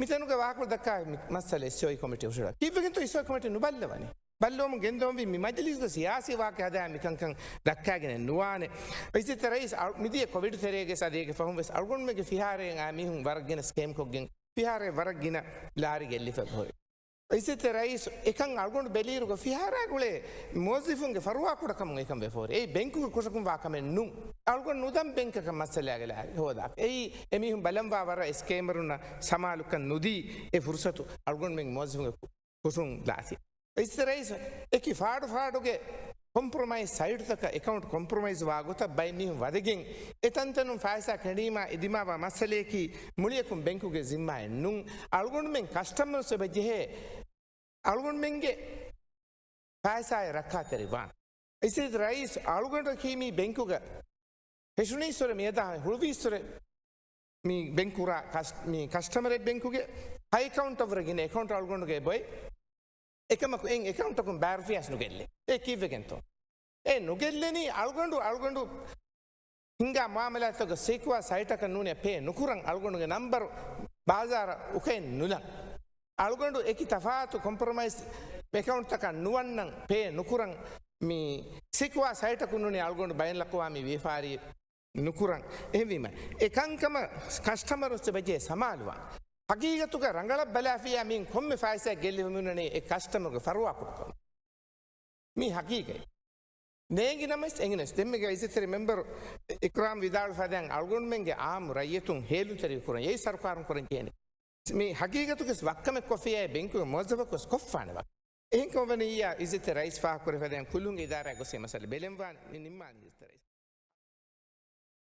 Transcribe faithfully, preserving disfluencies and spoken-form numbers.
މިތަނުގެ ވާހަކަ ދައްކާ މި މައްސަލަ އެސްއޯއީ ކޮމިޓީ ހުށައިގެން ކީއްވެގެންތޯ އެސްއޯއީ ކޮމިޓީ ނުބައްލަވަނީ؟ ބައްލަވަމުން ގެންދަވަންވީ މި މަޖިލީސްގަ ސިޔާސީ ވާހަކަ ހަދާ މިކަންކަން ދައްކާގެނެއް ނުވާނެ. އިއްޒަތްތެރި ރައީސް އަޅު-، މިދިޔަ ކޮވިޑް ތެރޭގެ ސަދޭގެ ފަހުން ވެސް އަޅުގަނޑުމެންގެ ފިހާރައިން އާ މީހުން ވަރަށް ގިނަ ސްކޭމް ކޮށްގެން ފިހާރައެއް ވަރަށް ގިނަ ލާރި ގެއްލިފަ ހުރި. އިއްޒަތްތެރި ރައީސް އެކަން އަޅުގަނޑު ބެލިއިރުގަ ފިހާރައިގުޅޭ މުވައްޒަފުންގެ ފަރުވާކުޑަކަމުން އެކަން ވެފަ ހުރި. އެއީ ބެންކުގެ ކުށަކުން ވާ ކަމެއް ނޫން. އަޅުގަނޑު ނުދަން ބެންކަކަށް މައްސަލައިގެ ލާރި ހޯދާކަށް. އެއީ އެމީހުން ބަލަންވާ ވަރަށް އެ ސްކޭމަރުންނަށް ސަމާލުކަން ނުދީ އެ ފުރުސަތު އަޅުގަނޑުމެން މުވައްޒަފުންގެ ކު-، ކުށުން ލާތީ. އިއްޒަތްތެރި ރައީސް އެކި ފާޑު ފާޑުގެ ކޮމްޕްރޮމައިޒް ސައިޓްތަކަށް އެކައުންޓް ކޮމްޕްރޮމައިޒް ވާ ގޮތަށް ބައެއް މީހުން ވަދެގެން އެ ތަންތަނުން ފައިސާ ކެނޑީމާ އެ ދިމާވާ މައްސަލަޔަކީ މުޅިއަކުން ބެންކުގެ ޒިންމާއެއް ނޫން. އަޅުގަނޑުމެން ކަސްޓަމަރސް އެބަ ޖެހޭ އަޅުގަނޑުމެންގެ ފައިސާއެއް ރައްކާތެރި ވާން. އިއްޒަތްތެރި ރައީސް އަޅުގަނޑަކީ މި ބެންކުގަ ފެށުނީއްސުރެ މިއަދާ ހުޅުވީއްސުރެ މި ބެންކުރާ ކަސް-، މި ކަސްޓަމަރެއް ބެންކުގެ ހައި އެކައުންޓަށްވުރެ ގިނަ އެކައުންޓް އަޅުގަނޑުގެ ބޮއެ އެކަމަކު އެއް އެކައުންޓަކުން ބާރުފިޔާސް ނުގެއްލޭ. އެ ކީއްވެގެންތޯ؟ އެ ނުގެއްލެނީ އަޅުގަނޑު، އަޅުގަނޑު ހިންގާ މުއާމަލާތުގަ ސީކުވާ ސައިޓަކަށް ނޫނީ ޕޭ ނުކުރަން، އަޅުގަނޑުގެ ނަންބަރު ބާޒާރަށް އުކެއިން ނުލަން. އަޅުގަނޑު އެކި ތަފާތު ކޮމްޕްރޮމައިޒް އެކައުންޓްތަކަށް ނުވަންނަން، ޕޭ ނުކުރަން. މި ސީކުވާ ސައިޓަކުން ނޫނީ އަޅުގަނޑު ބައިނަލްއަޤުވާމީ ވިޔަފާރި ނުކުރަން. އެހެންވީމަ، އެކަންކަމަށް ކަސްޓަމަރުން އެބަޖެހޭ ސަމާލުވާން. ހަގީގަތުގަ ރަނގަޅަށް ބަލާފިއްޔާ މީން ކޮންމެ ފައިސާއެއް ގެއްލިފަ މިއުޅެނީ އެ ކަސްޓަމަރުގެ ފަރުވާކުޑަކަމަށް. މީ ހަގީގަތް. ނޭނގި ނަމަވެސް އެނގިނަސް ދެންމެގެ އިއްޒަތްތެރި މެމްބަރު އިކްރާމް ވިދާޅުވި ފަދައިން އަޅުގަނޑުމެންގެ އާއްމު ރައްޔިތުން ހޭލުންތެރިވެ ކުރަން އެއީ ސަރުކާރުން ކުރަން ޖެހޭނެ. މި ހަގީގަތުގެ ވައްކަމެއް ކޮށްފިއްޔާ ބެންކުގެ މުވައްޒަފަކުވެސް ކޮށްފާނެ ވައްކަމެއް. އެހެންކަމުން ވަނީ އިއްޔާ އިއްޒަތްތެރި ރައީސް ފާހަގަކުރެއްވި ފަދައިން ކުއްލިއުންގެ އިދާރާއަށް ގޮސް އެ މައްސަލަ ބެލެންވާނެ. މި ނިންމާނީ އިއްޒަތްތެރި ރައީސް.